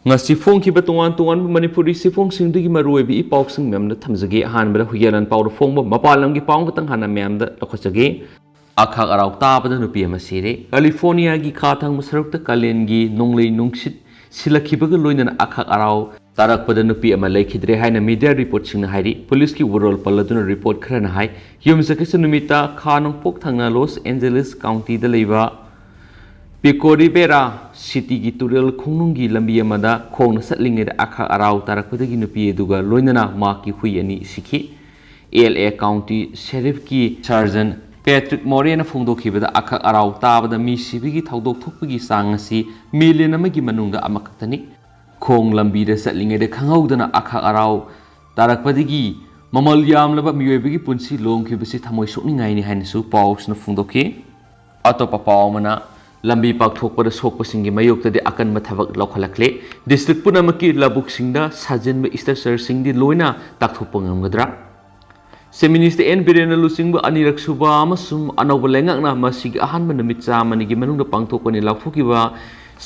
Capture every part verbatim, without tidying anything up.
ꯉꯁꯤ ꯐꯣꯡꯈꯤꯕ ꯇꯣꯉꯥꯟ ꯇꯣꯉꯥꯟꯕ ꯃꯅꯤꯄꯨꯔꯤ ꯆꯦꯐꯣꯡꯁꯤꯡꯗꯨꯒꯤ ꯃꯔꯨꯑꯣꯏꯕ ꯏ ꯄꯥꯎꯁꯤꯡ ꯃꯌꯥꯝꯗ ꯊꯝꯖꯒꯦ꯫ ꯑꯍꯥꯟꯕꯗ ꯍꯨꯏꯌꯦꯟꯂꯥꯟ ꯄꯥꯎꯗ ꯐꯣꯡꯕ ꯃꯄꯥꯟ ꯂꯝꯒꯤ ꯄꯥꯎ ꯑꯃꯇꯪ ꯍꯥꯟꯅ ꯃꯌꯥꯝꯗ ꯂꯧꯈꯠꯆꯒꯦ꯫ ꯑꯈꯥꯛ ꯑꯔꯥꯎ ꯇꯥꯕꯗ ꯅꯨꯄꯤ ꯑꯃ ꯁꯤꯔꯦ꯫ ꯀꯥꯂꯤꯐꯣꯔꯅꯤꯌꯥꯒꯤ ꯈꯥ ꯊꯪꯕ ꯁꯔꯨꯛꯇ ꯀꯥꯂꯦꯟꯒꯤ ꯅꯣꯡꯂꯩ ꯅꯨꯡꯁꯤꯠ ꯁꯤꯜꯂꯛꯈꯤꯕꯒ ꯂꯣꯏꯅꯅ ꯑꯈꯥꯛ ꯑꯔꯥꯎ ꯇꯥꯔꯛꯄꯗ ꯅꯨꯄꯤ ꯑꯃ ꯂꯩꯈꯤꯗ꯭ꯔꯦ ꯍꯥꯏꯅ ꯃꯤꯗꯤꯌꯥ ꯔꯤꯄꯣꯔꯠꯁꯤꯡꯅ ꯍꯥꯏꯔꯤ꯫ ꯄꯨꯂꯤꯁꯀꯤ ꯋꯥꯔꯣꯜ ꯄꯜꯂꯗꯨꯅ ꯔꯤꯄꯣꯔꯠ ꯈꯔꯅ ꯍꯥꯏ, ꯌꯨꯝꯁꯀꯩꯁ ꯅꯨꯃꯤꯠꯇ ꯈꯥ ꯅꯣꯡꯄꯣꯛ ꯊꯪꯅ ꯂꯣꯁ ꯑꯦꯟꯖꯦꯂꯤꯁ ꯀꯥꯎꯟꯇꯤꯗ ꯂꯩꯕ ꯄꯤꯀꯣ ꯔꯤꯕꯦꯔꯥ ꯁꯤꯇꯤꯒꯤ ꯇꯨꯔꯦꯜ ꯈꯣꯡꯅꯨꯡꯒꯤ ꯂꯝꯕꯤ ꯑꯃꯗ ꯈꯣꯡꯅ ꯆꯠꯂꯤꯉꯩꯗ ꯑꯈꯥꯛ ꯑꯔꯥꯎ ꯇꯥꯔꯛꯄꯗꯒꯤ ꯅꯨꯄꯤ ꯑꯗꯨꯒ ꯂꯣꯏꯅꯅ ꯃꯍꯥꯛꯀꯤ ꯍꯨꯏ ꯑꯅꯤ ꯁꯤꯈꯤ꯫ ꯑꯦꯜ ꯑꯦ ꯀꯥꯎꯟꯇꯤ ꯁꯦꯔꯤꯐꯀꯤ ꯁꯥꯔꯖꯟ ꯄꯦꯇ꯭ꯔꯤꯛ ꯃꯣꯔꯦꯅ ꯐꯣꯡꯗꯣꯛꯈꯤꯕꯗ, ꯑꯈꯥꯛ ꯑꯔꯥꯎ ꯇꯥꯕꯗ ꯃꯤ ꯁꯤꯕꯒꯤ ꯊꯧꯗꯣꯛ ꯊꯣꯛꯄꯒꯤ ꯆꯥꯡ ꯑꯁꯤ ꯃꯤꯂꯤꯌꯟ ꯑꯃꯒꯤ ꯃꯅꯨꯡꯗ ꯑꯃꯈꯛꯇꯅꯤ꯫ ꯈꯣꯡ ꯂꯝꯕꯤꯗ ꯆꯠꯂꯤꯉꯩꯗ ꯈꯪꯍꯧꯗꯅ ꯑꯈꯥꯛ ꯑꯔꯥꯎ ꯇꯥꯔꯛꯄꯗꯒꯤ ꯃꯃꯜ ꯌꯥꯝꯂꯕ ꯃꯤꯑꯣꯏꯕꯒꯤ ꯄꯨꯟꯁꯤ ꯂꯣꯝꯈꯤꯕꯁꯤ ꯊꯃꯣꯏ ꯁꯣꯛꯅꯤꯡꯉꯥꯏꯅꯤ ꯍꯥꯏꯅꯁꯨ ꯄꯥꯎꯁꯤꯅ ꯐꯣꯡꯗꯣꯛꯈꯤ꯫ ꯑꯇꯣꯞꯄ ꯄꯥꯎ ꯑꯃꯅ, ꯂꯝꯕꯤ ꯄꯥꯛꯊꯣꯛꯄꯗ ꯁꯣꯛꯄꯁꯤꯡꯒꯤ ꯃꯥꯌꯣꯛꯇꯗꯤ ꯑꯀꯟꯕ ꯊꯕꯛ ꯂꯧꯈꯠꯂꯛꯂꯦ꯫ ꯗꯤꯁꯇ꯭ꯔꯤꯛ ꯄꯨꯝꯅꯃꯛꯀꯤ ꯂꯧꯕꯨꯛꯁꯤꯡꯗ ꯁꯥꯖꯤꯟꯕ ꯏꯁꯇ꯭ꯔꯛꯆꯔꯁꯤꯡꯗꯤ ꯂꯣꯏꯅ ꯇꯥꯛꯊꯣꯛꯄ ꯉꯝꯒꯗ꯭ꯔꯥ? ꯆꯤꯐ ꯃꯤꯅꯤꯁꯇꯔ ꯑꯦꯟ ꯕꯤꯔꯦꯟꯅ ꯂꯨꯆꯤꯡꯕ ꯑꯅꯤꯔꯛ ꯁꯨꯕ ꯑꯃꯁꯨꯡ ꯑꯅꯧꯕ ꯂꯩꯉꯥꯛꯅ ꯃꯁꯤꯒꯤ ꯑꯍꯥꯟꯕ ꯅꯨꯃꯤꯠ ꯆꯥꯝꯃꯅꯤꯒꯤ ꯃꯅꯨꯡꯗ ꯄꯥꯡꯊꯣꯛꯀꯅꯤ ꯂꯥꯎꯊꯣꯛꯈꯤꯕ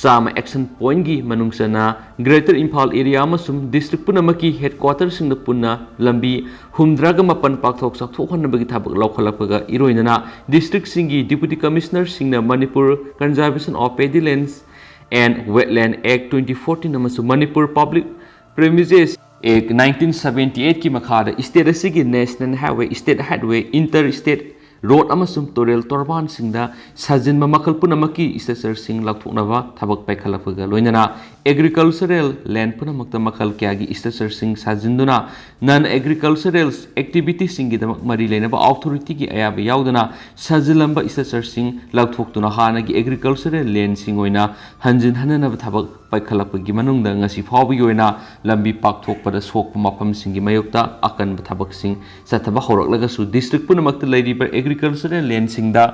ꯆꯥꯝꯃ ꯑꯦꯛꯁꯟ ꯄꯣꯏꯟꯒꯤ ꯃꯅꯨꯡ ꯆꯟꯅ ꯒ꯭ꯔꯦꯇꯔ ꯏꯝꯐꯥꯜ ꯑꯦꯔꯤꯌꯥ ꯑꯃꯁꯨꯡ ꯗꯤꯁꯇ꯭ꯔꯤꯛ ꯄꯨꯝꯅꯃꯛꯀꯤ ꯍꯦꯗꯀ꯭ꯋꯥꯇꯔꯁꯤꯡꯗ ꯄꯨꯟꯅ ꯂꯝꯕꯤ ꯍꯨꯝꯗ꯭ꯔꯥꯒ ꯃꯥꯄꯟ ꯄꯥꯛꯊꯣꯛ ꯆꯥꯎꯊꯣꯛꯍꯟꯅꯕꯒꯤ ꯊꯕꯛ ꯂꯧꯈꯠꯂꯛꯄꯒ ꯏꯔꯣꯏꯅꯅ ꯗꯤꯁꯇ꯭ꯔꯤꯛꯁꯤꯡꯒꯤ deputy ꯀꯃꯤꯁꯅꯔꯁꯤꯡꯅ Manipur Conservation of Paddy Lands and Wetland Act twenty fourteen ꯑꯃꯁꯨꯡ Manipur Public Premises Act nineteen seventy eight ꯀꯤ ꯃꯈꯥꯗ ꯁ꯭ꯇꯦꯠ ꯑꯁꯤꯒꯤ national highway, state highway, inter state road ꯑꯃꯁꯨꯡ ꯇꯨꯔꯦꯜ ꯇꯣꯔꯕꯥꯟꯁꯤꯡꯗ ꯁꯥꯖꯤꯟꯕ ꯃꯈꯜ ꯄꯨꯝꯅꯃꯛꯀꯤ ꯏꯁꯇ꯭ꯔꯛꯆꯔꯁꯤꯡ ꯂꯥꯎꯊꯣꯛꯅꯕ ꯊꯕꯛ ꯄꯥꯏꯈꯠꯂꯛꯄꯒ ꯂꯣꯏꯅꯅ ꯑꯦꯒ꯭ꯔꯤꯀꯜꯆꯔꯦꯜ ꯂꯦꯟ ꯄꯨꯝꯅꯃꯛꯇ ꯃꯈꯜ ꯀꯌꯥꯒꯤ ꯏꯁꯇ꯭ꯔꯛꯆꯔꯁꯤꯡ ꯁꯥꯖꯤꯟꯗꯨꯅ ꯅꯟ ꯑꯦꯒ꯭ꯔꯤꯀꯜꯆꯔꯦꯜ ꯑꯦꯛꯇꯤꯚꯤꯇꯤꯁꯤꯡꯒꯤꯗꯃꯛ ꯃꯔꯤ ꯂꯩꯅꯕ ꯑꯣꯊꯣꯔꯤꯇꯤꯒꯤ ꯑꯌꯥꯕ ꯌꯥꯎꯗꯅ ꯁꯥꯖꯤꯜꯂꯝꯕ ꯏꯁꯇ꯭ꯔꯛꯆꯔꯁꯤꯡ ꯂꯥꯎꯊꯣꯛꯇꯨꯅ ꯍꯥꯟꯅꯒꯤ ꯑꯦꯒ꯭ꯔꯤꯀꯜꯆꯔꯦꯜ ꯂꯦꯟꯁꯤꯡ ꯑꯣꯏꯅ ꯍꯟꯖꯤꯟꯍꯟꯅꯅꯕ ꯊꯕꯛ ꯄꯥꯏꯈꯠꯂꯛꯄꯒꯤ ꯃꯅꯨꯡꯗ ꯉꯁꯤ ꯐꯥꯎꯕꯒꯤ ꯑꯣꯏꯅ ꯂꯝꯕꯤ ꯄꯥꯛꯊꯣꯛꯄꯗ ꯁꯣꯛꯄ ꯃꯐꯝꯁꯤꯡꯒꯤ ꯃꯥꯌꯣꯛꯇ ꯑꯀꯟꯕ ꯊꯕꯛꯁꯤꯡ ꯆꯠꯊꯕ ꯍꯧꯔꯛꯂꯒꯁꯨ, ꯗꯤꯁꯇ꯭ꯔꯤꯛ ꯄꯨꯝꯅꯃꯛꯇ ꯂꯩꯔꯤꯕ agricultural ꯂꯦꯟꯁꯤꯡꯗ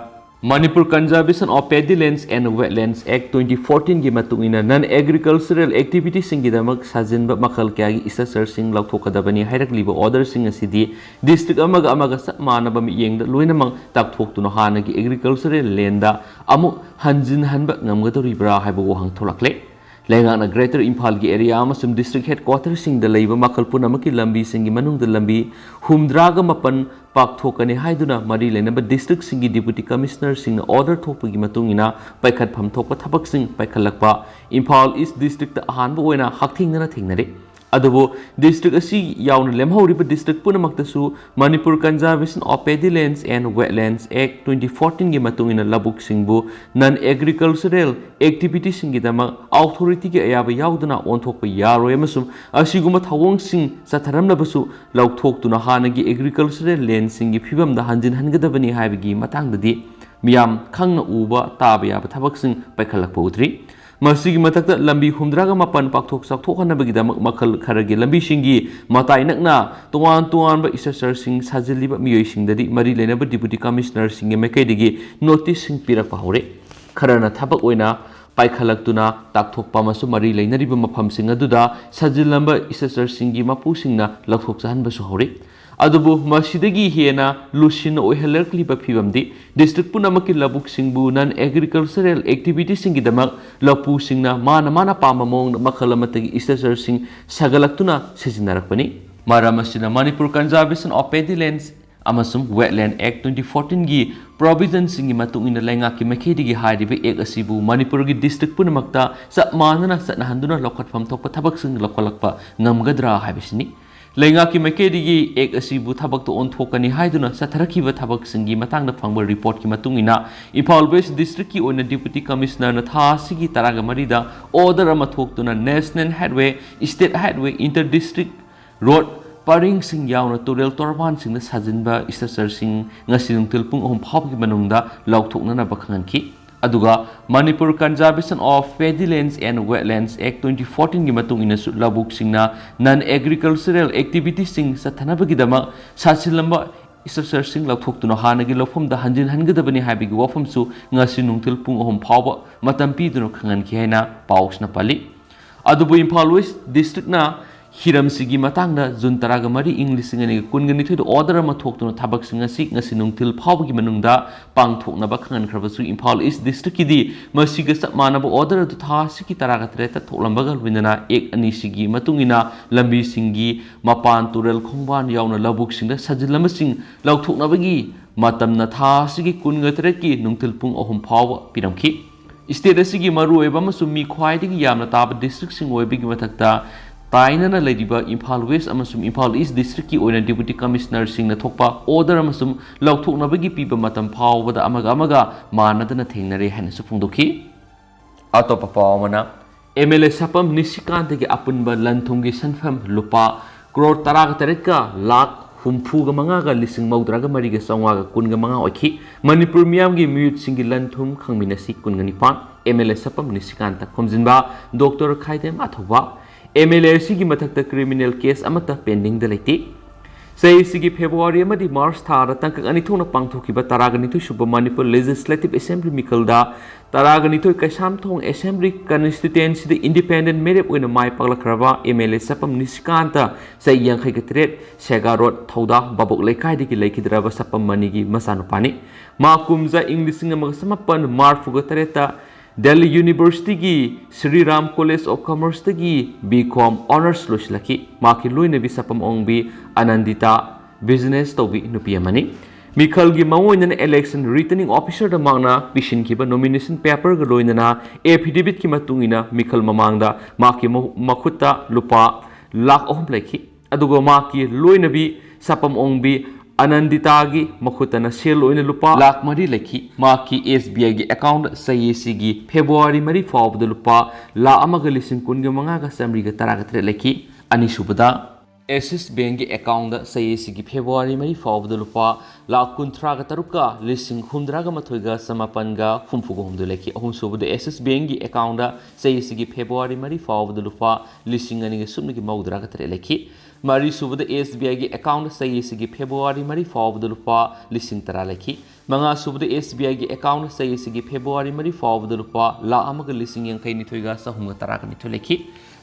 Manipur Conservation of Paddy Lands and Wetlands Act twenty fourteen ꯒꯤ ꯃꯇꯨꯡ ꯏꯟꯅ ꯅꯟ ꯑꯦꯒ꯭ꯔꯤꯀꯜꯆꯔꯦꯜ ꯑꯦꯛꯇꯤꯚꯤꯇꯤꯁꯤꯡꯒꯤꯗꯃꯛ ꯁꯥꯖꯤꯟꯕ ꯃꯈꯜ ꯀꯌꯥꯒꯤ ꯏꯁꯇ꯭ꯔꯛꯆꯔꯁꯤꯡ ꯂꯥꯎꯊꯣꯛꯀꯗꯕꯅꯤ ꯍꯥꯏꯔꯛꯂꯤꯕ ꯑꯣꯔꯗꯔꯁꯤꯡ ꯑꯁꯤꯗꯤ ꯗꯤꯁꯇ꯭ꯔꯤꯛ ꯑꯃꯒ ꯑꯃꯒ ꯆꯞ ꯃꯥꯟꯅꯕ ꯃꯤꯠꯌꯦꯡꯗ ꯂꯣꯏꯅꯃꯛ ꯇꯥꯛꯊꯣꯛꯇꯨꯅ ꯍꯥꯟꯅꯒꯤ ꯑꯦꯒ꯭ꯔꯤꯀꯜꯆꯔꯦꯜ ꯂꯦꯟꯗ ꯑꯃꯨꯛ ꯍꯟꯖꯤꯟꯍꯟꯕ ꯉꯝꯒꯗꯧꯔꯤꯕ꯭ꯔꯥ ꯍꯥꯏꯕ ꯋꯥꯍꯪ ꯊꯣꯛꯂꯛꯂꯦ꯫ ꯂꯩꯉꯥꯛꯅ Greater ꯏꯝꯐꯥꯜꯒꯤ area ꯑꯃꯁꯨꯡ district headquarterꯁꯤꯡꯗ ꯂꯩꯕ ꯃꯈꯜ ꯄꯨꯝꯅꯃꯛꯀꯤ ꯂꯝꯕꯤꯁꯤꯡꯒꯤ ꯃꯅꯨꯡꯗ ꯂꯝꯕꯤ ꯍꯨꯝꯗ꯭ꯔꯥꯒ ꯃꯥꯄꯟ ꯄꯥꯛꯊꯣꯛꯀꯅꯤ ꯍꯥꯏꯗꯨꯅ ꯃꯔꯤ ꯂꯩꯅꯕ districtꯁꯤꯡꯒꯤ Deputy Commissionerꯁꯤꯡꯅ order ꯊꯣꯛꯄꯒꯤ ꯃꯇꯨꯡ ꯏꯟꯅ ꯄꯥꯏꯈꯠꯐꯝ ꯊꯣꯛꯄ ꯊꯕꯛꯁꯤꯡ ꯄꯥꯏꯈꯠꯂꯛꯄ ꯏꯝꯐꯥꯜ East districtꯇ ꯑꯍꯥꯟꯕ ꯑꯣꯏꯅ ꯍꯛꯊꯦꯡꯅꯅ ꯊꯦꯡꯅꯔꯦ꯫ ꯑꯗꯨꯕꯨ district ꯑꯁꯤ ꯌꯥꯎꯅ ꯂꯦꯝꯍꯧꯔꯤꯕ district ꯄꯨꯝꯅꯃꯛꯇꯁꯨ Manipur Conservation of Paddy Lands and Wetlands Act twenty fourteenꯒꯤ ꯃꯇꯨꯡ ꯏꯟꯅ ꯂꯧꯕꯨꯛꯁꯤꯡꯕꯨ non agricultural activityꯁꯤꯡꯒꯤꯗꯃꯛ authorityꯒꯤ ꯑꯌꯥꯕ ꯌꯥꯎꯗꯅ ꯑꯣꯟꯊꯣꯛꯄ ꯌꯥꯔꯣꯏ ꯑꯃꯁꯨꯡ ꯑꯁꯤꯒꯨꯝꯕ ꯊꯧꯑꯣꯡꯁꯤꯡ ꯆꯠꯊꯔꯝꯂꯕꯁꯨ ꯂꯧꯊꯣꯛꯇꯨꯅ ꯍꯥꯟꯅꯒꯤ agricultural landꯁꯤꯡꯒꯤ ꯐꯤꯕꯝꯗ ꯍꯟꯖꯤꯟꯍꯟꯒꯗꯕꯅꯤ ꯍꯥꯏꯕꯒꯤ ꯃꯇꯥꯡꯗꯗꯤ ꯃꯤꯌꯥꯝ ꯈꯪꯅ ꯎꯕ ꯇꯥꯕ ꯌꯥꯕ ꯊꯕꯛꯁꯤꯡ ꯄꯥꯏꯈꯠꯂꯛꯄ ꯎꯗ꯭ꯔꯤ꯫ ꯃꯁꯤꯒꯤ ꯃꯊꯛꯇ ꯂꯝꯕꯤ ꯍꯨꯝꯗ꯭ꯔꯥꯒ ꯃꯥꯄꯟ ꯄꯥꯛꯊꯣꯛ ꯆꯥꯎꯊꯣꯛꯍꯟꯅꯕꯒꯤꯗꯃꯛ ꯃꯈꯜ ꯈꯔꯒꯤ ꯂꯝꯕꯤꯁꯤꯡꯒꯤ ꯃꯇꯥꯏ ꯅꯛꯅ ꯇꯣꯉꯥꯟ ꯇꯣꯉꯥꯟꯕ structureꯁꯤꯡ ꯁꯥꯖꯤꯜꯂꯤꯕ ꯃꯤꯑꯣꯏꯁꯤꯡꯗꯗꯤ ꯃꯔꯤ ꯂꯩꯅꯕ Deputy Commissionerꯁꯤꯡꯒꯤ ꯃꯥꯏꯀꯩꯗꯒꯤ noticeꯁꯤꯡ ꯄꯤꯔꯛꯄ ꯍꯧꯔꯦ꯫ ꯈꯔꯅ ꯊꯕꯛ ꯑꯣꯏꯅ ꯄꯥꯏꯈꯠꯂꯛꯇꯨꯅ ꯇꯥꯛꯊꯣꯛꯄ ꯑꯃꯁꯨꯡ ꯃꯔꯤ ꯂꯩꯅꯔꯤꯕ ꯃꯐꯝꯁꯤꯡ ꯑꯗꯨꯗ ꯁꯥꯖꯤꯜꯂꯝꯕ structureꯁꯤꯡꯒꯤ ꯃꯄꯨꯁꯤꯡꯅ ꯂꯧꯊꯣꯛꯆꯍꯟꯕꯁꯨ ꯍꯧꯔꯤ꯫ ꯑꯗꯨꯕꯨ ꯃꯁꯤꯗꯒꯤ ꯍꯦꯟꯅ ꯂꯨꯁꯤꯟꯅ ꯑꯣꯏꯍꯜꯂꯛꯂꯤꯕ ꯐꯤꯕꯝꯗꯤ district ꯄꯨꯝꯅꯃꯛꯀꯤ ꯂꯧꯕꯨꯛꯁꯤꯡꯕꯨ non agricultural activityꯁꯤꯡꯒꯤꯗꯃꯛ ꯂꯧꯄꯨꯁꯤꯡꯅ ꯃꯥꯅ ꯃꯥꯅ ꯄꯥꯝꯕ ꯃꯑꯣꯡꯗ ꯃꯈꯜ ꯑꯃꯠꯇꯒꯤ structureꯁꯤꯡ ꯁꯥꯒꯠꯂꯛꯇꯨꯅ ꯁꯤꯖꯤꯟꯅꯔꯛꯄꯅꯤ꯫ ꯃꯔꯝ ꯑꯁꯤꯅ Manipur Conservation of Paddy Lands ꯑꯃꯁꯨꯡ Wetland Act twenty fourteenꯒꯤ provisionꯁꯤꯡꯒꯤ ꯃꯇꯨꯡ ꯏꯟꯅ ꯂꯩꯉꯥꯛꯀꯤ ꯃꯥꯏꯀꯩꯗꯒꯤ ꯍꯥꯏꯔꯤꯕ act ꯑꯁꯤꯕꯨ ꯃꯅꯤꯄꯨꯔꯒꯤ district ꯄꯨꯝꯅꯃꯛꯇ ꯆꯞ ꯃꯥꯟꯅꯅ ꯆꯠꯅꯍꯟꯗꯨꯅ ꯂꯧꯈꯠꯐꯝ ꯊꯣꯛꯄ ꯊꯕꯛꯁꯤꯡ ꯂꯧꯈꯠꯂꯛꯄ ꯉꯝꯒꯗ꯭ꯔꯥ ꯍꯥꯏꯕꯁꯤꯅꯤ꯫ ꯂꯩꯉꯥꯛꯀꯤ ꯃꯥꯏꯀꯩꯗꯒꯤ act ꯑꯁꯤꯕꯨ ꯊꯕꯛꯇ ꯑꯣꯟꯊꯣꯛꯀꯅꯤ ꯍꯥꯏꯗꯨꯅ ꯆꯠꯊꯔꯛꯈꯤꯕ ꯊꯕꯛꯁꯤꯡꯒꯤ ꯃꯇꯥꯡꯗ ꯐꯪꯕ reportꯀꯤ ꯃꯇꯨꯡ ꯏꯟꯅ ꯏꯝꯐꯥꯜ West districtꯀꯤ ꯑꯣꯏꯅ Deputy Commissionerꯅ ꯊꯥ ꯑꯁꯤꯒꯤ ꯇꯔꯥꯒ ꯃꯔꯤꯗ order ꯑꯃ ꯊꯣꯛꯇꯨꯅ National Highway, State Highway, Inter District Road ꯄꯔꯤꯡꯁꯤꯡ ꯌꯥꯎꯅ ꯇꯨꯔꯦꯜ ꯇꯣꯔꯕꯥꯟꯁꯤꯡꯗ ꯁꯥꯖꯤꯟꯕ structureꯁꯤꯡ ꯉꯁꯤ ꯅꯨꯡꯊꯤꯜ ꯄꯨꯡ ꯑꯍꯨꯝ ꯐꯥꯎꯕꯒꯤ ꯃꯅꯨꯡꯗ ꯂꯧꯊꯣꯛꯅꯅꯕ ꯈꯪꯍꯟꯈꯤ꯫ ꯑꯗꯨꯒ Manipur Conservation of Paddy Lands and Wetlands Act twenty fourteenꯒꯤ ꯃꯇꯨꯡ ꯏꯟꯅꯁꯨ ꯂꯧꯕꯨꯛꯁꯤꯡꯅ non agricultural activityꯁꯤꯡ ꯆꯠꯊꯅꯕꯒꯤꯗꯃꯛ ꯁꯥꯁꯤꯜꯂꯝꯕ structureꯁꯤꯡ ꯂꯧꯊꯣꯛꯇꯨꯅ ꯍꯥꯟꯅꯒꯤ ꯂꯧꯐꯝꯗ ꯍꯟꯖꯤꯟꯍꯟꯒꯗꯕꯅꯤ ꯍꯥꯏꯕꯒꯤ ꯋꯥꯐꯝꯁꯨ ꯉꯁꯤ ꯅꯨꯡꯊꯤꯜ ꯄꯨꯡ ꯑꯍꯨꯝ ꯐꯥꯎꯕ ꯃꯇꯝ ꯄꯤꯗꯨꯅ ꯈꯪꯍꯟꯈꯤ ꯍꯥꯏꯅ ꯄꯥꯎꯁꯤꯅ ꯄꯜꯂꯤ꯫ ꯑꯗꯨꯕꯨ ꯏꯝꯐꯥꯜ West districtꯅ ꯍꯤꯔꯝꯁꯤꯒꯤ ꯃꯇꯥꯡꯗ ꯖꯨꯟ ꯇꯔꯥꯒ ꯃꯔꯤ, ꯏꯪ ꯂꯤꯁꯤꯡ ꯑꯅꯤꯒ ꯀꯨꯟꯒ ꯅꯤꯊꯣꯏꯗ order ꯑꯃ ꯊꯣꯛꯇꯨꯅ ꯊꯕꯛꯁꯤꯡ ꯑꯁꯤ ꯉꯁꯤ ꯅꯨꯡꯊꯤꯜ ꯐꯥꯎꯕꯒꯤ ꯃꯅꯨꯡꯗ ꯄꯥꯡꯊꯣꯛꯅꯕ ꯈꯪꯍꯟꯈ꯭ꯔꯕꯁꯨ, ꯏꯝꯐꯥꯜ ꯏꯁ ꯗꯤꯁꯇ꯭ꯔꯤꯛꯀꯤꯗꯤ ꯃꯁꯤꯒ ꯆꯞ ꯃꯥꯟꯅꯕ order ꯑꯗꯨ ꯊꯥ ꯑꯁꯤꯒꯤ ꯇꯔꯥꯒ ꯇꯔꯦꯠꯇ ꯊꯣꯛꯂꯝꯕꯒ ꯂꯣꯏꯅꯅ ꯑꯦꯛ ꯑꯅꯤꯁꯤꯒꯤ ꯃꯇꯨꯡ ꯏꯟꯅ ꯂꯝꯕꯤꯁꯤꯡꯒꯤ ꯃꯄꯥꯟ, ꯇꯨꯔꯦꯜ ꯈꯣꯡꯕꯥꯟ ꯌꯥꯎꯅ ꯂꯧꯕꯨꯛꯁꯤꯡꯗ ꯁꯥꯖꯤꯜꯂꯝꯕꯁꯤꯡ ꯂꯧꯊꯣꯛꯅꯕꯒꯤ ꯃꯇꯝꯅ ꯊꯥ ꯑꯁꯤꯒꯤ ꯀꯨꯟꯒ ꯇꯔꯦꯠꯀꯤ ꯅꯨꯡꯊꯤꯜ ꯄꯨꯡ ꯑꯍꯨꯝ ꯐꯥꯎꯕ ꯄꯤꯔꯝꯈꯤ꯫ State ꯑꯁꯤꯒꯤ ꯃꯔꯨꯑꯣꯏꯕ ꯑꯃꯁꯨꯡ ꯃꯤ ꯈ꯭ꯋꯥꯏꯗꯒꯤ ꯌꯥꯝꯅ ꯇꯥꯕ districtꯁꯤꯡ ꯑꯣꯏꯕꯒꯤ ꯃꯊꯛꯇ, ꯇꯥꯏꯅꯅ ꯂꯩꯔꯤꯕ ꯏꯝꯐꯥꯜ West ꯑꯃꯁꯨꯡ ꯏꯝꯐꯥꯜ East districtꯀꯤ ꯑꯣꯏꯅ Deputy Commissionerꯁꯤꯡꯅ ꯊꯣꯛꯄ order ꯑꯃꯁꯨꯡ ꯂꯧꯊꯣꯛꯅꯕꯒꯤ ꯄꯤꯕ ꯃꯇꯝ ꯐꯥꯎꯕꯗ ꯑꯃꯒ ꯑꯃꯒ ꯃꯥꯟꯅꯗꯅ ꯊꯦꯡꯅꯔꯦ ꯍꯥꯏꯅꯁꯨ ꯐꯣꯡꯗꯣꯛꯈꯤ꯫ ꯑꯇꯣꯞꯄ ꯄꯥꯎ ꯑꯃꯅ, MLA ꯁꯥꯄꯝ ꯅꯤꯁꯤꯀꯥꯟꯇꯒꯤ ꯑꯄꯨꯟꯕ ꯂꯟ-ꯊꯨꯝꯒꯤ ꯁꯦꯟꯐꯝ ꯂꯨꯄꯥ ꯀ꯭ꯔꯣꯔ ꯇꯔꯥꯒ ꯇꯔꯦꯠꯀ ꯂꯥꯈ ꯍꯨꯝꯐꯨꯒ ꯃꯉꯥꯒ ꯂꯤꯁꯤꯡ ꯃꯧꯗ꯭ꯔꯥꯒ ꯃꯔꯤꯒ ꯆꯥꯝꯃꯉꯥꯒ ꯀꯨꯟꯒ ꯃꯉꯥ ꯑꯣꯏꯈꯤ꯫ ꯃꯅꯤꯄꯨꯔ ꯃꯤꯌꯥꯝꯒꯤ ꯃꯤꯍꯨꯠꯁꯤꯡꯒꯤ ꯂꯟ-ꯊꯨꯝ ꯈꯪꯃꯤꯟꯅꯁꯤ ꯀꯨꯟꯒ ꯅꯤꯄꯥꯟ, MLA ꯁꯥꯄꯝ ꯅꯤꯁꯤꯀꯥꯟꯇ ꯈꯣꯝꯖꯤꯟꯕ, ꯗꯣꯛꯇꯔ ꯈꯥꯏꯗꯦꯝ ꯑꯊꯧꯕ꯫ MLA ꯑꯁꯤꯒꯤ ꯃꯊꯛꯇ criminal case ꯑꯃꯠꯇ pendingꯗ ꯂꯩꯇꯦ꯫ ꯆꯍꯤꯁꯤꯒꯤ February ꯑꯃꯗꯤ March ꯊꯥꯗ ꯇꯥꯡꯀꯛ ꯑꯅꯤ ꯊꯣꯛꯅ ꯄꯥꯡꯊꯣꯛꯈꯤꯕ ꯇꯔꯥꯒ ꯅꯤꯊꯣꯏ ꯁꯨꯕ Manipur Legislative Assembly ꯃꯤꯈꯜꯗ ꯇꯔꯥꯒ ꯅꯤꯊꯣꯏ ꯀꯩꯁꯥꯝꯊꯣꯡ Assembly Constituencyꯗ independent ꯃꯤꯔꯦꯞ ꯑꯣꯏꯅ ꯃꯥꯏ ꯄꯥꯛꯂꯛꯈ꯭ꯔꯕ MLA ꯁꯥꯄꯝ ꯅꯤꯁꯤꯀꯥꯟꯇ, ꯆꯍꯤ ꯌꯥꯡꯈꯩꯒ ꯇꯔꯦꯠ, ꯁꯦꯒꯥ ꯔꯣꯗ, ꯊꯧꯗꯥ ꯚꯥꯕꯣꯛ ꯂꯩꯀꯥꯏꯗꯒꯤ ꯂꯩꯈꯤꯗ꯭ꯔꯕ ꯁꯥꯄꯝ ꯃꯅꯤꯒꯤ ꯃꯆꯥꯅꯨꯄꯥꯅꯤ꯫ ꯃꯥ ꯀꯨꯝꯖꯥ ꯏꯪ ꯂꯤꯁꯤꯡ ꯑꯃꯒ ꯆꯃꯥꯄꯟ ꯃꯔꯤꯐꯨꯒ ꯇꯔꯦꯠꯇ Delhi Universityꯒꯤ Shri Ram College of Commerceꯇꯒꯤ B Com Honours ꯂꯣꯏꯁꯤꯜꯂꯛꯈꯤ꯫ ꯃꯍꯥꯛꯀꯤ ꯂꯣꯏꯅꯕꯤ ꯁꯥꯄꯝ ꯑꯣꯡꯕꯤ ꯑꯅꯟꯗꯤꯇꯥ business ꯇꯧꯕꯤ ꯅꯨꯄꯤ ꯑꯃꯅꯤ꯫ ꯃꯤꯈꯜꯒꯤ ꯃꯑꯣꯡ ꯑꯣꯏꯅꯅ election returning officerꯗ ꯃꯍꯥꯛꯅ ꯄꯤꯁꯤꯟꯈꯤꯕ nomination paperꯒ ꯂꯣꯏꯅꯅ affidavitꯀꯤ ꯃꯇꯨꯡ ꯏꯟꯅ ꯃꯤꯈꯜ ꯃꯃꯥꯡꯗ ꯃꯍꯥꯛꯀꯤ ꯃꯍꯨ-, ꯃꯈꯨꯠꯇ ꯂꯨꯄꯥ ꯂꯥꯈ ꯑꯍꯨꯝ ꯂꯩꯈꯤ꯫ ꯑꯗꯨꯒ ꯃꯍꯥꯛꯀꯤ ꯂꯣꯏꯅꯕꯤ ꯁꯥꯄꯝ ꯑꯣꯡꯕꯤ ꯑꯅꯟꯗꯤꯇꯥꯒꯤ ꯃꯈꯨꯠꯇꯅ ꯁꯦꯜ ꯑꯣꯏꯅ ꯂꯨꯄꯥ ꯂꯥꯈ ꯃꯔꯤ ꯂꯩꯈꯤ꯫ ꯃꯍꯥꯛꯀꯤ SBIꯒꯤ accountꯗ ꯆꯍꯤ ꯑꯁꯤꯒꯤ February ꯃꯔꯤ ꯐꯥꯎꯕꯗ ꯂꯨꯄꯥ ꯂꯥꯈ ꯑꯃꯒ ꯂꯤꯁꯤꯡ ꯀꯨꯟꯒ ꯃꯉꯥꯒ ꯆꯥꯃꯔꯤꯒ ꯇꯔꯥꯒ ꯇꯔꯦꯠ ꯂꯩꯈꯤ꯫ ꯑꯅꯤꯁꯨꯕꯗ, Axis Bankꯀꯤ accountꯗ ꯆꯍꯤ ꯑꯁꯤꯒꯤ February ꯃꯔꯤ ꯐꯥꯎꯕꯗ ꯂꯨꯄꯥ ꯂꯥꯈ ꯀꯨꯟꯊ꯭ꯔꯥꯒ ꯇꯔꯨꯛꯀ ꯂꯤꯁꯤꯡ ꯍꯨꯝꯗ꯭ꯔꯥꯒ ꯃꯥꯊꯣꯏꯒ ꯆꯃꯥꯄꯟꯒ ꯍꯨꯝꯐꯨꯒ ꯍꯨꯝꯗꯣꯏ ꯂꯩꯈꯤ꯫ ꯑꯍꯨꯝꯁꯨꯕꯗ, Axis Bankꯀꯤ accountꯗ ꯆꯍꯤ ꯑꯁꯤꯒꯤ February ꯃꯔꯤ ꯐꯥꯎꯕꯗ ꯂꯨꯄꯥ ꯂꯤꯁꯤꯡ ꯑꯅꯤꯒ ꯁꯨꯞꯅꯒꯤ ꯃꯧꯗ꯭ꯔꯥꯒ ꯇꯔꯦꯠ ꯂꯩꯈꯤ꯫ ꯃꯔꯤꯁꯨꯕꯗ, SBIꯒꯤ accountꯗ ꯆꯍꯤ ꯑꯁꯤꯒꯤ February ꯃꯔꯤ ꯐꯥꯎꯕꯗ ꯂꯨꯄꯥ ꯂꯤꯁꯤꯡ ꯇꯔꯥ ꯂꯩꯈꯤ꯫ ꯃꯉꯥꯁꯨꯕꯗ, SBIꯒꯤ accountꯗ ꯆꯍꯤ ꯑꯁꯤꯒꯤ February ꯃꯔꯤ ꯐꯥꯎꯕꯗ ꯂꯨꯄꯥ ꯂꯥꯈ ꯑꯃꯒ ꯂꯤꯁꯤꯡ ꯌꯥꯡꯈꯩ ꯅꯤꯊꯣꯏꯒ ꯆꯍꯨꯝꯒ ꯇꯔꯥꯒ ꯅꯤꯊꯣꯏ ꯂꯩꯈꯤ꯫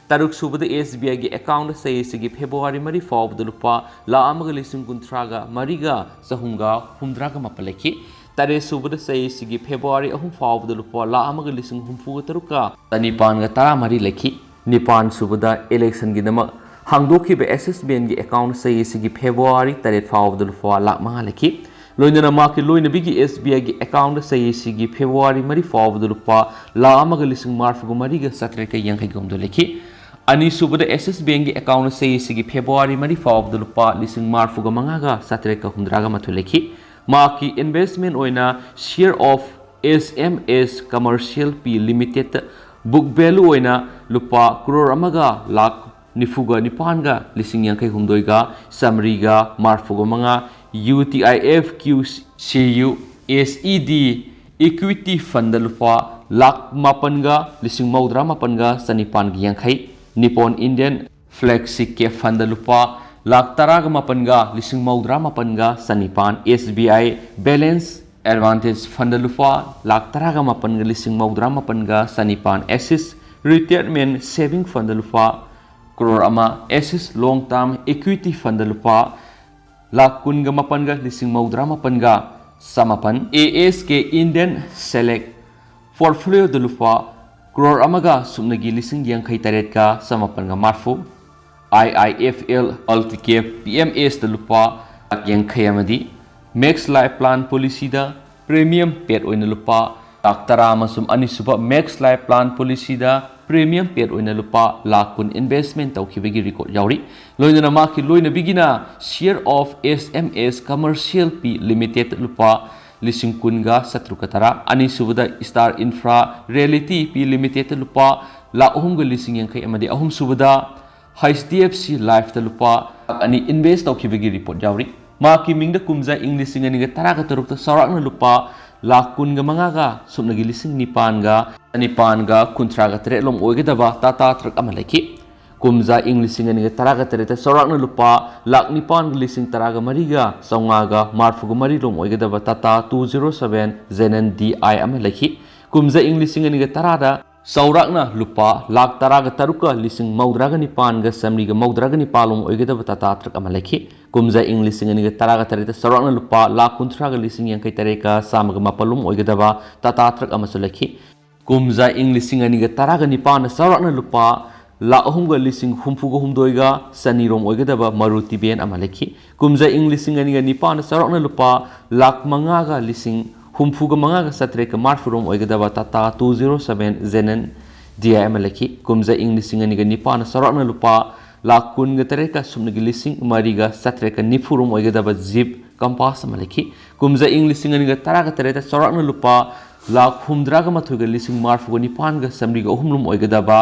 ꯇꯔꯨꯛ ꯁꯨꯕꯗ ꯑꯦꯁ ꯕꯤ ꯑꯥꯏꯒꯤ ꯑꯦꯀꯥꯎꯟꯗ ꯆꯍꯤ ꯑꯁꯤꯒꯤ ꯐꯦꯕ꯭ꯔꯨꯋꯥꯔꯤ ꯃꯔꯤ ꯐꯥꯎꯕꯗ ꯂꯨꯄꯥ ꯂꯥꯈ ꯑꯃꯒ ꯂꯤꯁꯤꯡ ꯀꯨꯟꯊ꯭ꯔꯥꯒ ꯃꯔꯤꯒ ꯆꯍꯨꯝꯒ ꯍꯨꯝꯗ꯭ꯔꯥꯒ ꯃꯥꯄꯟ ꯂꯩꯈꯤ꯫ ꯇꯔꯦꯠ ꯁꯨꯕꯗ ꯆꯍꯤ ꯑꯁꯤꯒꯤ ꯐꯦꯕ꯭ꯔꯨꯋꯥꯔꯤ ꯑꯍꯨꯝ ꯐꯥꯎꯕꯗ ꯂꯨꯄꯥ ꯂꯥꯈ ꯑꯃꯒ ꯂꯤꯁꯤꯡ ꯍꯨꯝꯐꯨꯒ ꯇꯔꯨꯛꯀ ꯆꯅꯤꯄꯥꯟꯒ ꯇꯔꯥꯃꯔꯤ ꯂꯩꯈꯤ꯫ ꯅꯤꯄꯥꯟ ꯁꯨꯕꯗ ꯏꯂꯦꯛꯁꯟꯒꯤꯗꯃꯛ ꯍꯥꯡꯗꯣꯛꯈꯤꯕ ꯑꯦꯁ ꯑꯦꯁ ꯕꯤ ꯑꯦꯟꯒꯤ ꯑꯦꯀꯥꯎꯟ ꯆꯍꯤ ꯑꯁꯤꯒꯤ ꯐꯦꯕ꯭ꯔꯨꯋꯥꯔꯤ ꯇꯔꯦꯠ ꯐꯥꯎꯕꯗ ꯂꯨꯄꯥ ꯂꯥꯈ ꯃꯉꯥ ꯂꯩꯈꯤ꯫ ꯂꯣꯏꯅꯅ ꯃꯍꯥꯛꯀꯤ ꯂꯣꯏꯅꯕꯤꯒꯤ ꯑꯦꯁ ꯕꯤ ꯑꯥꯏꯒꯤ ꯑꯦꯀꯥꯎꯟꯗ ꯆꯍꯤ ꯑꯁꯤꯒꯤ ꯐꯦꯕ꯭ꯔꯨꯋꯥꯔꯤ ꯃꯔꯤ ꯐꯥꯎꯕꯗ ꯂꯨꯄꯥ ꯂꯥꯈ ꯑꯃꯒ ꯂꯤꯁꯤꯡ ꯃꯔꯤꯐꯨꯒ ꯃꯔꯤꯒ ꯆꯥꯇ꯭ꯔꯦꯠꯀ ꯌꯥꯡꯈꯩꯒ ꯍꯨꯝꯗꯣꯏ ꯂꯩꯈꯤ꯫ ꯑꯅꯤꯁꯨꯕꯗ ꯑꯦꯁ ꯑꯦꯁ ꯕꯦꯡꯒꯤ ꯑꯦꯀꯥꯎꯟ ꯆꯍꯤ ꯑꯁꯤꯒꯤ ꯐꯦꯕ꯭ꯔꯨꯋꯥꯔꯤ ꯃꯔꯤ ꯐꯥꯎꯕꯗ ꯂꯨꯄꯥ ꯂꯤꯁꯤꯡ ꯃꯔꯤꯐꯨꯒ ꯃꯉꯥꯒ ꯆꯥꯇ꯭ꯔꯦꯠꯀ ꯍꯨꯝꯗ꯭ꯔꯥꯒ ꯃꯥꯊꯣꯏ ꯂꯩꯈꯤ꯫ ꯃꯍꯥꯛꯀꯤ ꯏꯟꯚꯦꯁ꯭ꯠꯃꯦꯟꯠ ꯑꯣꯏꯅ share of S M S Commercial P Limited book value ꯑꯣꯏꯅ ꯂꯨꯄꯥ ꯀ꯭ꯔꯣꯔ ꯑꯃꯒ ꯂꯥꯈ ꯅꯤꯐꯨꯒ ꯅꯤꯄꯥꯟꯒ ꯂꯤꯁꯤꯡ ꯌꯥꯡꯈꯩ ꯍꯨꯝꯗꯣꯏꯒ ꯆꯥꯃꯔꯤꯒ ꯃꯔꯤꯐꯨꯒ ꯃꯉꯥ, U T I F Q C U S E D equity fund ꯂꯨꯄꯥ ꯂꯥꯈ ꯃꯥꯄꯟꯒ ꯂꯤꯁꯤꯡ ꯃꯧꯗ꯭ꯔꯥ ꯃꯥꯄꯟꯒ ꯆꯅꯤꯄꯥꯟꯒ ꯌꯥꯡꯈꯩ, Nippon Indian Flexi Cap fund ꯂꯨꯄꯥ ꯂꯥꯈ ꯇꯔꯥꯒ ꯃꯥꯄꯟꯒ ꯂꯤꯁꯤꯡ ꯃꯧꯗ꯭ꯔꯥ ꯃꯥꯄꯟꯒ ꯆꯅꯤꯄꯥꯟ, S B I Balance Advantage fund ꯂꯨꯄꯥ ꯂꯥꯈ ꯇꯔꯥꯒ ꯃꯥꯄꯟꯒ ꯂꯤꯁꯤꯡ ꯃꯧꯗ꯭ꯔꯥ ꯃꯥꯄꯟꯒ ꯆꯅꯤꯄꯥꯟ, Axis Retirement Saving Fund ꯂꯨꯄꯥ ꯀ꯭ꯔꯣꯔ ꯑꯃ, Axis Long Term Equity Fund ꯂꯨꯄꯥ ꯂꯥꯈ ꯀꯨꯟꯒ ꯃꯥꯄꯟꯒ ꯂꯤꯁꯤꯡ ꯃꯧꯗ꯭ꯔꯥ ꯃꯥꯄꯟꯒ ꯆꯃꯥꯄꯟ, A S K Indian Select Portfolioꯗ ꯂꯨꯄꯥ ꯀ꯭ꯔꯣꯔ ꯑꯃꯒ ꯁꯨꯞꯅꯒꯤ ꯂꯤꯁꯤꯡ ꯌꯥꯡꯈꯩ ꯇꯔꯦꯠꯀ ꯆꯃꯥꯄꯟꯒ ꯃꯔꯤꯐꯨ, I I F L Ulticap P M Sꯗ ꯂꯨꯄꯥ ꯂꯥꯈ ꯌꯥꯡꯈꯩ ꯑꯃꯗꯤ Max Life Plan Policyꯗ premium paid ꯑꯣꯏꯅ ꯂꯨꯄꯥ ꯂꯥꯈ ꯇꯔꯥ ꯑꯃꯁꯨꯡ ꯑꯅꯤꯁꯨꯕ Max Life Plan Policyꯗ premium paid ꯑꯣꯏꯅ ꯂꯨꯄꯥ ꯂꯥꯈ ꯀꯨꯟ investment ꯇꯧꯈꯤꯕꯒꯤ record ꯌꯥꯎꯔꯤ꯫ ꯂꯣꯏꯅꯅ ꯃꯍꯥꯛꯀꯤ ꯂꯣꯏꯅꯕꯤꯒꯤꯅ share of S M S Commercial P Limited ꯂꯨꯄꯥ ꯂꯤꯁꯤꯡ ꯀꯨꯟꯒ ꯆꯥꯇ꯭ꯔꯨꯛꯀ ꯇꯔꯥ, ꯑꯅꯤꯁꯨꯕꯗ Star Infra Realty P Limited ꯂꯨꯄꯥ ꯂꯥꯈ ꯑꯍꯨꯝꯒ ꯂꯤꯁꯤꯡ ꯌꯥꯡꯈꯩ ꯑꯃꯗꯤ ꯑꯍꯨꯝꯁꯨꯕꯗ H D F C Lifeꯇ ꯂꯨꯄꯥ ꯂꯥꯈ ꯑꯅꯤ invest ꯇꯧꯈꯤꯕꯒꯤ record ꯌꯥꯎꯔꯤ꯫ ꯃꯍꯥꯛꯀꯤ ꯃꯤꯡꯗ ꯀꯨꯝꯖꯥ ꯏꯪ ꯂꯤꯁꯤꯡ ꯑꯅꯤꯒ ꯇꯔꯥꯒ ꯇꯔꯨꯛꯇ ꯆꯥꯎꯔꯥꯛꯅ ꯂꯨꯄꯥ ꯂꯥꯈ ꯀꯨꯟꯒ ꯃꯉꯥꯒ ꯁꯨꯞꯅꯒꯤ ꯂꯤꯁꯤꯡ ꯅꯤꯄꯥꯟꯒ ꯆꯅꯤꯄꯥꯟꯒ ꯀꯨꯟꯊ꯭ꯔꯥꯒ ꯇꯔꯦꯠ ꯂꯣꯝ ꯑꯣꯏꯒꯗꯕ Tata Truck ꯑꯃ ꯂꯩꯈꯤ꯫ ꯀꯨꯝꯖꯥ ꯏꯪ ꯂꯤꯁꯤꯡ ꯑꯅꯤꯒ ꯇꯔꯥꯒ ꯇꯔꯦꯠꯇ ꯆꯥꯎꯔꯥꯛꯅ ꯂꯨꯄꯥ ꯂꯥꯈ ꯅꯤꯄꯥꯟꯒ ꯂꯤꯁꯤꯡ ꯇꯔꯥꯒ ꯃꯔꯤꯒ ꯆꯥꯝꯃꯉꯥꯒ ꯃꯔꯤꯐꯨꯒ ꯃꯔꯤ ꯂꯣꯝ ꯑꯣꯏꯒꯗꯕ Tata two zero seven Xenon D I ꯑꯃ ꯂꯩꯈꯤ꯫ ꯀꯨꯝꯖꯥ ꯏꯪ ꯂꯤꯁꯤꯡ ꯑꯅꯤꯒ ꯇꯔꯥꯗ ꯆꯥꯎꯔꯥꯛꯅ ꯂꯨꯄꯥ ꯂꯥꯈ ꯇꯔꯥꯒ ꯇꯔꯨꯛꯀ ꯂꯤꯁꯤꯡ ꯃꯧꯗ꯭ꯔꯥꯒ ꯅꯤꯄꯥꯟꯒ ꯆꯥꯃꯔꯤꯒ ꯃꯧꯗ꯭ꯔꯥꯒ ꯅꯤꯄꯥꯜ ꯂꯣꯝ ꯑꯣꯏꯒꯗꯕ ꯇꯥꯇꯥ ꯇ꯭ꯔꯛ ꯑꯃ ꯂꯩꯈꯤ꯫ ꯀꯨꯝꯖꯥ ꯏꯪ ꯂꯤꯁꯤꯡ ꯑꯅꯤꯒ ꯇꯔꯥꯒ ꯇꯔꯦꯠꯇ ꯆꯥꯎꯔꯥꯛꯅ ꯂꯨꯄꯥ ꯂꯥꯈ ꯀꯨꯟꯊ꯭ꯔꯥꯒ ꯂꯤꯁꯤꯡ ꯌꯥꯡꯈꯩ ꯇꯔꯦꯠꯀ ꯆꯥꯝꯃꯒ ꯃꯥꯄꯜ ꯂꯣꯝ ꯑꯣꯏꯒꯗꯕ ꯇꯥꯇꯥ ꯇ꯭ꯔꯛ ꯑꯃꯁꯨ ꯂꯩꯈꯤ꯫ ꯀꯨꯝꯖꯥ ꯏꯪ ꯂꯤꯁꯤꯡ ꯑꯅꯤꯒ ꯇꯔꯥꯒ ꯅꯤꯄꯥꯟꯗ ꯆꯥꯎꯔꯥꯛꯅ ꯂꯨꯄꯥ ꯂꯥꯈ ꯑꯍꯨꯝꯒ ꯂꯤꯁꯤꯡ ꯍꯨꯝꯐꯨꯒ ꯍꯨꯝꯗꯣꯏꯒ ꯆꯅꯤꯔꯣꯝ ꯑꯣꯏꯒꯗꯕ ꯃꯔꯨꯇꯤ ꯚꯦꯟ ꯑꯃ ꯂꯩꯈꯤ꯫ ꯀꯨꯝꯖꯥ ꯏꯪ ꯂꯤꯁꯤꯡ ꯑꯅꯤꯒ ꯅꯤꯄꯥꯟꯗ ꯆꯥꯎꯔꯥꯛꯅ ꯂꯨꯄꯥ ꯂꯥꯈ ꯃꯉꯥꯒ ꯂꯤꯁꯤꯡ ꯍꯨꯝꯐꯨꯒ ꯃꯉꯥꯒ ꯆꯥꯇ꯭ꯔꯦꯠꯀ ꯃꯔꯤꯐꯨꯔꯣꯝ ꯑꯣꯏꯒꯗꯕ ꯇꯥꯇꯥ ꯇꯨ ꯖꯤꯔꯣ ꯁꯚꯦꯟ ꯖꯦꯟ ꯑꯦꯟ ꯗꯤ ꯑꯥꯏ ꯑꯃ ꯂꯩꯈꯤ꯫ ꯀꯨꯝꯖꯥ ꯏꯪ ꯂꯤꯁꯤꯡ ꯑꯅꯤꯒ ꯅꯤꯄꯥꯟꯗ ꯆꯥꯎꯔꯥꯛꯅ ꯂꯨꯄꯥ ꯂꯥꯈ ꯀꯨꯟꯒ ꯇꯔꯦꯠꯀ ꯁꯨꯞꯅꯒꯤ ꯂꯤꯁꯤꯡ ꯃꯔꯤꯒ ꯆꯥꯇ꯭ꯔꯦꯠꯀ ꯅꯤꯐꯨꯔꯣꯝ ꯑꯣꯏꯒꯗꯕ ꯖꯤꯞ ꯀꯝꯄꯥꯁ ꯑꯃ ꯂꯩꯈꯤ꯫ ꯀꯨꯝꯖꯥ ꯏꯪ ꯂꯤꯁꯤꯡ ꯑꯅꯤꯒ ꯇꯔꯥꯒ ꯇꯔꯦꯠꯇ ꯆꯥꯎꯔꯥꯛꯅ ꯂꯨꯄꯥ ꯂꯥꯈ ꯍꯨꯝꯗ꯭ꯔꯥꯒ ꯃꯥꯊꯣꯏꯒ ꯂꯤꯁꯤꯡ ꯃꯔꯤꯐꯨꯒ ꯅꯤꯄꯥꯟꯒ ꯆꯥꯃꯔꯤꯒ ꯑꯍꯨꯝꯔꯣꯝ ꯑꯣꯏꯒꯗꯕ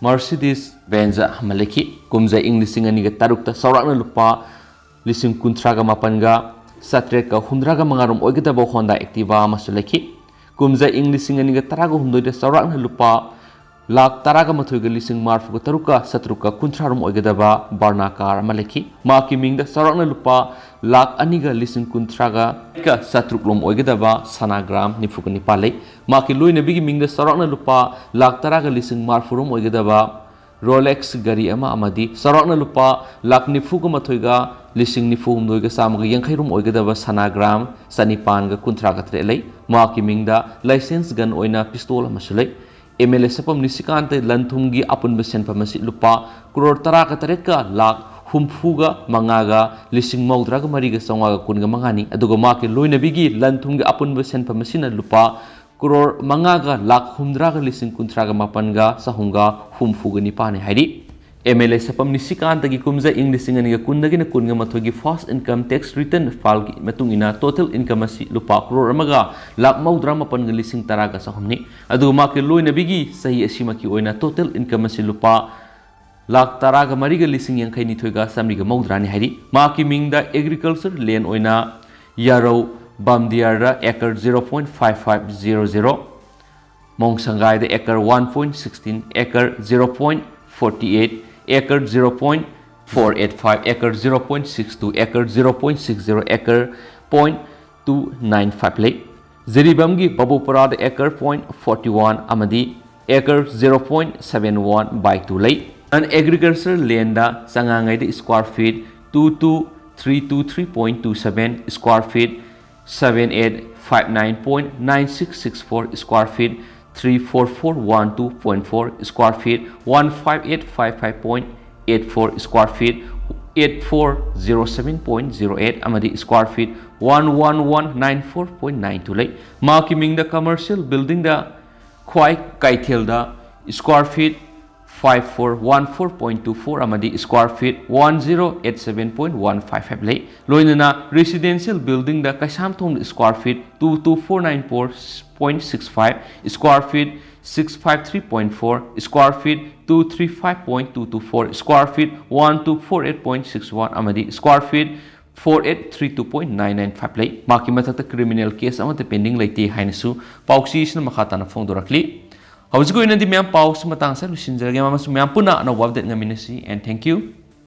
ꯃꯔꯁꯤꯗꯤꯁ ꯕꯦꯟꯖ ꯑꯃ ꯂꯩꯈꯤ꯫ ꯀꯨꯝꯖꯥ ꯏꯪ ꯂꯤꯁꯤꯡ ꯑꯅꯤꯒ ꯇꯔꯨꯛꯇ ꯆꯥꯎꯔꯥꯛꯅ ꯂꯨꯄꯥ ꯂꯤꯁꯤꯡ ꯀꯨꯟꯊ꯭ꯔꯥꯒ ꯃꯥꯄꯟꯒ ꯆꯥꯇ꯭ꯔꯦꯠꯀ ꯍꯨꯝꯗ꯭ꯔꯥꯒ ꯃꯉꯥꯔꯣꯝ ꯑꯣꯏꯒꯗꯕ ꯍꯣꯟꯗꯥ ꯑꯦꯛꯇꯤꯚꯥ ꯑꯃꯁꯨ ꯂꯩꯈꯤ꯫ ꯀꯨꯝꯖꯥ ꯏꯪ ꯂꯤꯁꯤꯡ ꯑꯅꯤꯒ ꯇꯔꯥꯒ ꯍꯨꯝꯗꯣꯏꯗ ꯆꯥꯎꯔꯥꯛꯅ ꯂꯨꯄꯥ ꯂꯥꯈ ꯇꯔꯥꯒ ꯃꯥꯊꯣꯏꯒ ꯂꯤꯁꯤꯡ ꯃꯔꯤꯐꯨꯒ ꯇꯔꯨꯛꯀ ꯆꯥꯇ꯭ꯔꯨꯛꯀ ꯀꯨꯟꯊ꯭ꯔꯥꯔꯣꯝ ꯑꯣꯏꯒꯗꯕ ꯕꯔꯅꯥ ꯀꯥꯔ ꯑꯃ ꯂꯩꯈꯤ꯫ ꯃꯍꯥꯛꯀꯤ ꯃꯤꯡꯗ ꯆꯥꯎꯔꯥꯛꯅ ꯂꯨꯄꯥ ꯂꯥꯈ ꯑꯅꯤꯒ ꯂꯤꯁꯤꯡ ꯀꯨꯟꯊ꯭ꯔꯥꯒ ꯆꯥꯇ꯭ꯔꯨꯛꯂꯣꯝ ꯑꯣꯏꯒꯗꯕ ꯁꯅꯥ ꯒ꯭ꯔꯥꯝ ꯅꯤꯐꯨꯒ ꯅꯤꯄꯥꯜ ꯂꯩ꯫ ꯃꯍꯥꯛꯀꯤ ꯂꯣꯏꯅꯕꯤꯒꯤ ꯃꯤꯡꯗ ꯆꯥꯎꯔꯥꯛꯅ ꯂꯨꯄꯥ ꯂꯥꯈ ꯇꯔꯥꯒ ꯂꯤꯁꯤꯡ ꯃꯔꯤꯐꯨꯔꯣꯝ ꯑꯣꯏꯒꯗꯕ ꯔꯣꯂꯦꯛꯁ ꯘꯔꯤ ꯑꯃ ꯑꯃꯗꯤ ꯆꯥꯎꯔꯥꯛꯅ ꯂꯨꯄꯥ ꯂꯥꯈ ꯅꯤꯐꯨꯒ ꯃꯥꯊꯣꯏꯒ ꯂꯤꯁꯤꯡ ꯅꯤꯐꯨ ꯍꯨꯝꯗꯣꯏꯒ ꯆꯥꯝꯃꯒ ꯌꯥꯡꯈꯩꯔꯣꯝ ꯑꯣꯏꯒꯗꯕ ꯁꯅꯥ ꯒ꯭ꯔꯥꯝ ꯆꯅꯤꯄꯥꯟꯒ ꯀꯨꯟꯊ꯭ꯔꯥꯒ ꯇꯔꯦꯠ ꯂꯩ꯫ ꯃꯍꯥꯛꯀꯤ ꯃꯤꯡꯗ ꯂꯥꯏꯁꯦꯟꯁ ꯒꯟ ꯑꯣꯏꯅ ꯄꯤꯁꯇꯣꯜ ꯑꯃꯁꯨ ꯂꯩ꯫ ꯑꯦꯝ ꯑꯦꯜ ꯑꯦ ꯁꯛꯐꯝ ꯅꯤꯁꯤꯀꯥꯟꯇ ꯂꯟ ꯊꯨꯝꯒꯤ ꯑꯄꯨꯟꯕ ꯁꯦꯟꯐꯝ ꯑꯁꯤ ꯂꯨꯄꯥ ꯀ꯭ꯔꯣꯔ ꯇꯔꯥꯒ ꯇꯔꯦꯠꯀ ꯂꯥꯈ ꯍꯨꯝꯐꯨꯒ ꯃꯉꯥꯒ ꯂꯤꯁꯤꯡ ꯃꯧꯗ꯭ꯔꯥꯒ ꯃꯔꯤꯒ ꯆꯥꯝꯃꯉꯥꯒ ꯀꯨꯟꯒ ꯃꯉꯥꯅꯤ꯫ ꯑꯗꯨꯒ ꯃꯍꯥꯛꯀꯤ ꯂꯣꯏꯅꯕꯤꯒꯤ ꯂꯟ ꯊꯨꯝꯒꯤ ꯑꯄꯨꯟꯕ ꯁꯦꯟꯐꯝ ꯑꯁꯤꯅ ꯂꯨꯄꯥ ꯀ꯭ꯔꯣꯔ ꯃꯉꯥꯒ ꯂꯥꯈ ꯍꯨꯝꯗ꯭ꯔꯥꯒ ꯂꯤꯁꯤꯡ ꯀꯨꯟꯊ꯭ꯔꯥꯒ ꯃꯥꯄꯟꯒ ꯆꯍꯨꯝꯒ ꯍꯨꯝꯐꯨꯒ ꯅꯤꯄꯥꯟꯅꯤ ꯍꯥꯏꯔꯤ꯫ ꯑꯦꯝ ꯑꯦꯜ ꯑꯦ ꯁꯛꯐꯝ ꯅꯤꯁꯤꯀꯥꯟꯇꯒꯤ ꯀꯨꯝꯖꯥ ꯏꯪ ꯂꯤꯁꯤꯡ ꯑꯅꯤꯒ ꯀꯨꯟꯗꯒꯤꯅ ꯀꯨꯟꯒ ꯃꯥꯊꯣꯏꯒꯤ ꯐꯥꯔꯁ ꯏꯟꯀꯝ ꯇꯦꯛꯁ ꯔꯤꯇꯔꯟ ꯐꯥꯏꯜꯒꯤ ꯃꯇꯨꯡ ꯏꯟꯅ ꯇꯣꯇꯦꯜ ꯏꯟꯀꯝ ꯑꯁꯤ ꯂꯨꯄꯥ ꯀ꯭ꯔꯣꯔ ꯑꯃꯒ ꯂꯥꯈ ꯃꯧꯗ꯭ꯔꯥ ꯃꯥꯄꯟꯒ ꯂꯤꯁꯤꯡ ꯇꯔꯥꯒ ꯆꯍꯨꯝꯅꯤ꯫ ꯑꯗꯨꯒ ꯃꯍꯥꯛꯀꯤ ꯂꯣꯏꯅꯕꯤꯒꯤ ꯆꯍꯤ ꯑꯁꯤꯃꯛꯀꯤ ꯑꯣꯏꯅ ꯇꯣꯇꯦꯜ ꯏꯟꯀꯝ ꯑꯁꯤ ꯂꯨꯄꯥ ꯂꯥꯈ ꯇꯔꯥꯒ ꯃꯔꯤꯒ ꯂꯤꯁꯤꯡ ꯌꯥꯡꯈꯩ ꯅꯤꯊꯣꯏꯒ ꯆꯥꯃꯔꯤꯒ ꯃꯧꯗ꯭ꯔꯥꯅꯤ ꯍꯥꯏꯔꯤ꯫ ꯃꯍꯥꯛꯀꯤ ꯃꯤꯡꯗ ꯑꯦꯒ꯭ꯔꯤꯀꯜꯆꯔ ꯂꯦꯟ ꯑꯣꯏꯅ ꯌꯥꯔꯧ ꯕꯥꯝꯗꯤꯌꯥꯔꯗ acre zero point five five zero zero, ꯃꯣꯡꯁꯪꯒꯥꯏꯗ acre one point sixteen, acre zero point forty eight, acre zero point four eight five, acre zero point six two, acre zero point six zero, acre point two nine five ꯂꯩ꯫ ꯖꯤꯔꯤꯕꯥꯝꯒꯤ ꯕꯥꯕꯨꯄꯨꯔꯥꯗ acre point forty one ꯑꯃꯗꯤ acre zero point seven one by two ꯂꯩ꯫ Non agriculture land ꯆꯉꯥꯡꯉꯩꯗ square feet two two three two three point two seven, square feet seven eight five nine point nine six six four, square feet three four four one two point four, square feet one five eight five five point eight four, square feet eight four zero seven point zero eight ꯑꯃꯗꯤ square feet one one one nine four point nine two ꯂꯩ꯫ ꯃꯍꯥꯛꯀꯤ ꯃꯤꯡꯗ commercial building ꯗ ꯈ꯭ꯋꯥꯏ ꯀꯩꯊꯦꯜꯗ square feet five four one four point two four ꯑꯃꯗꯤ square feet one zero eight seven point one five five ꯂꯩ꯫ ꯂꯣꯏꯅꯅ residential building ꯗ ꯀꯩꯁꯥꯝꯊꯣꯡꯗ square feet two two four nine four point six five, square feet six five three point four, square feet two three five point two two four, square feet one two four eight point six one ꯑꯃꯗꯤ square feet four eight three two point nine nine five ꯂꯩ꯫ ꯃꯍꯥꯛꯀꯤ ꯃꯊꯛꯇ criminal case ꯑꯃꯠꯇ pending ꯂꯩꯇꯦ ꯍꯥꯏꯅꯁꯨ ꯄꯥꯎꯆꯦꯁꯤꯅ ꯃꯈꯥ ꯇꯥꯅ ꯐꯣꯡꯗꯣꯔꯛꯂꯤ꯫ ꯍꯧꯖꯤꯛꯀꯤ ꯑꯣꯏꯅꯗꯤ ꯃꯌꯥꯝ ꯄꯥꯎꯁꯤ ꯃꯇꯥꯡ ꯑꯁꯤꯗ ꯂꯣꯏꯁꯤꯟꯖꯔꯒꯦ꯫ ꯃꯌꯥꯝ ꯑꯃꯁꯨ ꯃꯌꯥꯝ ꯄꯨꯟꯅ ꯑꯅꯧꯕ update ꯉꯥꯏꯃꯤꯟꯅꯁꯤ, and thank you꯫